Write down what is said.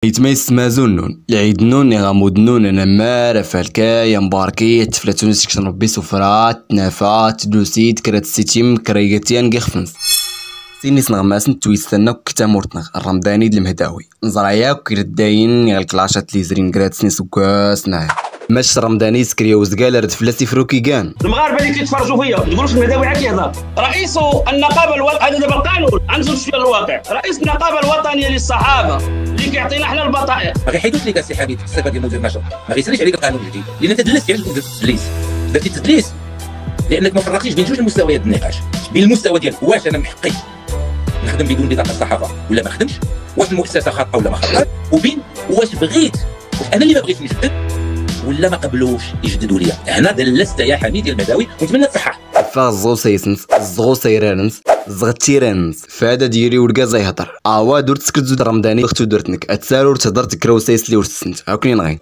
يتميس مازون العيد نون غامود نون انا مارف الكايا مباركية تفلا تونس كشن ربي سفرات نافات دوسيت كرات سيتيم كريغتيان كيخفنس سينيس نغماسن تويستنا كتامورتنا الرمضاني د المهداوي نزرعيا كيرداين غير الكلاشات لي زرين كرات سنيس وكاسنا ماش رمضاني سكريا وزكال رد فلاسي فروكي كان. المغاربة اللي كيتفرجوا فيا تقولوش المهداوي عاد كيهضر. رئيس النقابة الوطنية، هذا دابا القانون غنزول شوية للواقع. رئيس النقابة الوطنية للصحافة اللي كيعطينا حنا البطائق ما غيحيدوش لك السي حميد الصفة ديال مدير النشر، ما غيساليش عليك القانون الجديد لان انت دلستي. علاش درتي التدليس؟ درتي التدليس لانك ما فرقتيش بين جوج المستويات النقاش، بين المستوى ديال واش انا محقي نخدم بدون بطاقة الصحافة ولا ما نخدمش، واش المؤسسة خاطئه ولا ما خاطئه، وبين واش بغيت، واش انا اللي ما بغيتش نجدد ولا ما قبلوش يجددوا ليا. هنا دلست يا حميد المهداوي ونتمنى تصحح. فازو سيسنس زغو سيرانس زغتيرانس فادا ديري وركا يهضر اوا درت سكت زود رمضاني اختو درتنك اتسارور تهضر تكرو سيس لي ورسنت هاكني نغي.